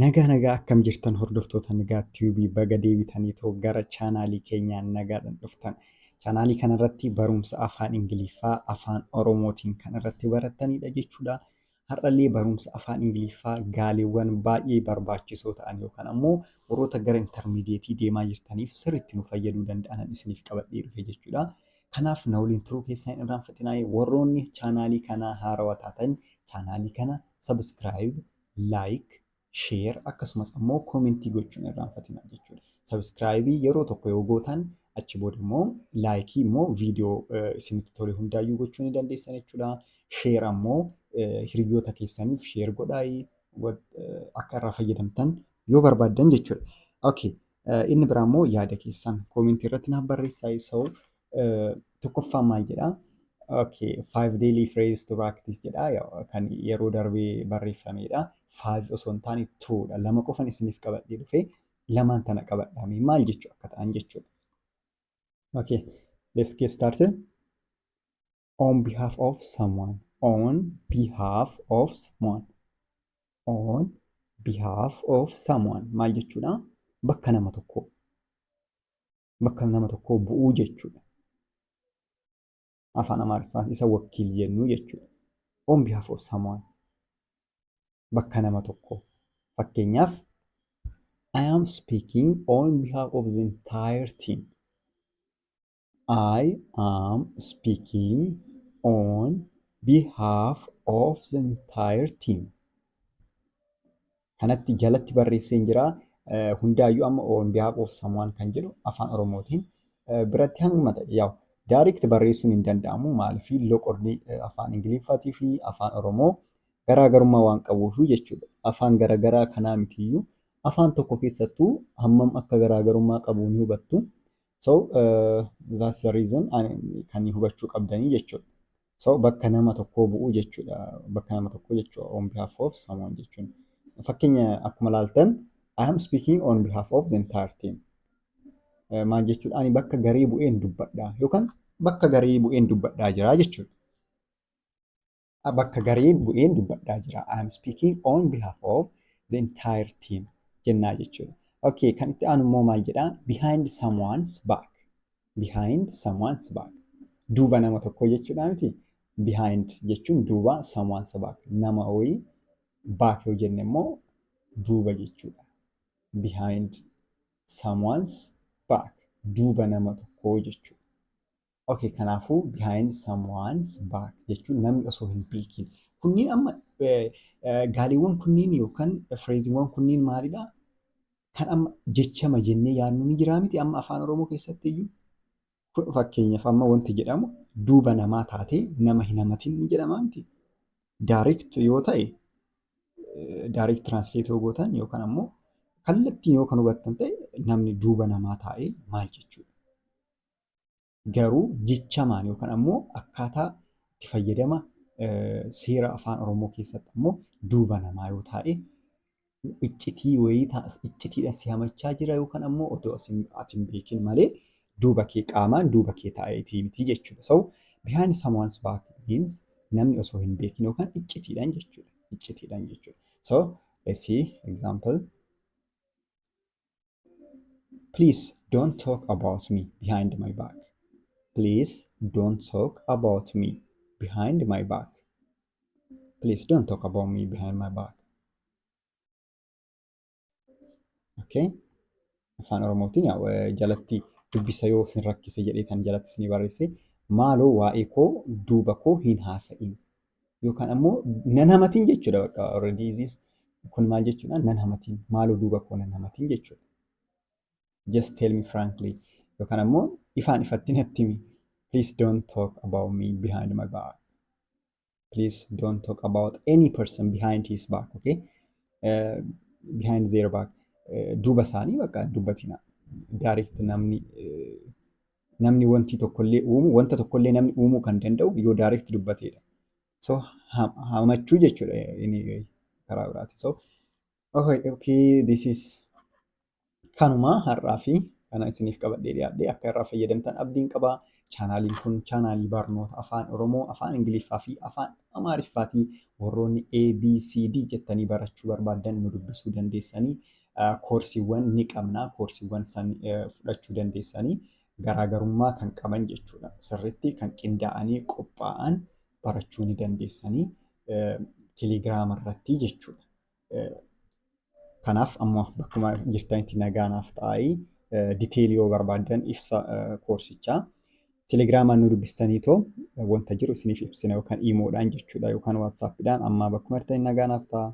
Nagaa nagaa, akkam jirtan hordoftoota Nagaa Tube? Baga deebitanii too gara chaanaalii keenyaa nagaadhaan dhuftan. Chaanaalii kanarratti barumsa afaan Ingiliffaa afaan Oromootiin kan irratti barattanidha jechuudha. Har'allee barumsa afaan Ingiliffaa gaaleewwan baay'ee barbaachisoo ta'an yookaan ammoo warroota gara intermediate deemaa jirtaniif sirriitti nu fayyaduu danda'anan isiniif qabadhee dhufe jechuudha. Kanaaf na waliin turuu keessan hin irraanfatinaa. Warroonni chaanaalii kanaa haarawaa taatan chaanaalii kana subscribe, like, share akkasumas ammoo koomentii gochuun irraanfatinaa jechuudha. Subscribe yeroo tokko yoo gootan, achi booda immoo like immoo viidiyoo isinitti tole hundaayyuu gochuu ni dandeessan jechuudha. Share ammoo hiriyoota keessaniif share godhaa, akka irraa fayyadamtan yoo barbaaddan jechuudha. Okay. Inni biraa immoo yaada keessan koomentii irratti naaf barreessaa. So tokkoffaan maal jedhaa? Okay, five daily phrase to practice jedha, kan yeroo darbee barreeffamedha. Five osoo hin taane two dha. Lama qofan isiniif qabadhee dhufe, lamaan tana qabadhaame maal jechuu akka ta'an jechuudha. Okay, let's get started. On behalf of someone. On behalf of someone. On behalf of someone maal jechuudha? Bakka nama tokkoo. Bakka nama tokkoo bu'uu jechuudha. Afaan Amaariffaan isa wakiil jennu jechuudha. On behalf of someone. Bakka nama tokkoo. Fakkeenyaaf, I am speaking on behalf of the entire team. I am speaking on behalf of the entire team. Kanatti jalatti barreesseen jira. Hundaayyuu amma on behalf of someone kan jedhu afaan Oromootiin biratti hanguma ta'e yaa'u direct barreessuun hin danda'amu. Maaliif? Loqonni afaan Ingiliffaatii fi afaan Oromoo garaagarummaa waan qabuuf jechuudha. Afaan garaagaraa kanaa mitiyyuu, afaan tokko keessattuu hammam akka garaagarummaa qabu ni hubattu. So that's the reason kan hubachuu qabdanii jechuudha. So bakka nama tokkoo bu'uu jechuudha. Bakka nama tokkoo jechuudha on behalf of someone jechuun. Fakkeenya akkuma laaltan, I am speaking on behalf of the entire team. Maal jechuudha? Ani bakka garee bu'een dubbadha yookaan bakka garee bu'een dubbadhaa jira jechuudha. Bakka garee bu'een dubbadhaa jira. I am speaking on behalf of the entire team jennaa jechuudha. Okay, kan itti aanu immoo maal jedhaa? Behind someone's back. Behind someone's back. Duuba nama tokkoo jechuudha miti? Behind jechuun duuba, someone's back. Nama wayii back yoo jenne immoo duuba jechuudha. Behind someone's back. Duuba nama tokkoo jechuudha. Okay, kanaafuu behind someone's back jechuun namni osoo hin beekin. Kunniin amma gaaleewwan kunniin yookaan fireeziiwwan kunniin maalidhaa? Kan amma jechama jennee yaadnu ni jiraa miti amma afaan Oromoo keessatti iyyuu? Fakkeenyaaf, amma wanti jedhamu duuba namaa taatee nama hin hamatin ni jedhamaa miti? Direct yoo ta'e, direct translate yoo gootan yookaan ammoo kallattiin yoo kan hubattan ta'e, namni duuba namaa taa'ee maal jechuudha? Garuu jechamaan yookaan ammoo akkaataa itti fayyadama seera afaan Oromoo keessatti ammoo duuba namaa yoo taa'e iccitii wayii iccitiidhaan si hamachaa jira yookaan ammoo otoo ati hin beekin malee duuba kee qaamaan duuba kee taa'eetii miti jechuudha. So behind someone's back means namni osoo hin beekin yookaan iccitiidhaan jechuudha. Iccitiidhaan jechuudha. So let's see example. Please don't talk about me behind my back. Please don't talk about me behind my back. Please don't talk about me behind my back. Okay. Afaan Oromootiin jalatti dubbisa yoo isin rakkise jedhee kan jalatti isinii barreesse, maaloo waa'ee koo duuba koo hin haasa'in. Yookaan ammoo nan hamatin jechuudha bakka already this kun maal jechuudha? Nan hamatin, maaloo duuba koo nan hamatin jechuudha. Just tell me frankly yookaan ammoo ifaan ifatti natti himi. Please don't talk about me behind my back. Please don't talk about any person behind his back, okay? Behind their back. Duuba isaanii bakka dubbatina. Direct namni wanti tokkollee uumu, wanta tokkollee namni uumuu kan danda'u yoo direct dubbateedha. So hamachuu jechuudha inni karaa biraati. So okay, this is kanuma har'aa fi Kana isiniif qabadhee dhiyaadhee akka irraa fayyadamtan abdiin qaba. Chaanaaliin kun chaanaalii barnoota Afaan Oromoo, Afaan Ingiliffaa fi Afaan Amaariffaati. Warroonni ABCD jettanii barachuu barbaaddan nu dubbisuu dandeessanii. Koorsiiwwan ni qabna. Koorsiiwwan san fudhachuu dandeessanii garaagarummaa kan qaban jechuudha. Sirriitti kan qindaa'anii qophaa'an barachuu ni dandeessanii telegiraama irratti jechuudha. Kanaaf amma bakkuma jirtanitti nagaa naaf ta'aayi. Diteelii yoo barbaaddan ibsa koorsichaa telegiraamaan nu dubbistanii too wanta jiru isiniif ibsina yookaan iimoodhaan jechuudha yookaan waatsaappiidhaan amma bakkuma jirtanitti nagaa naaf ta'a.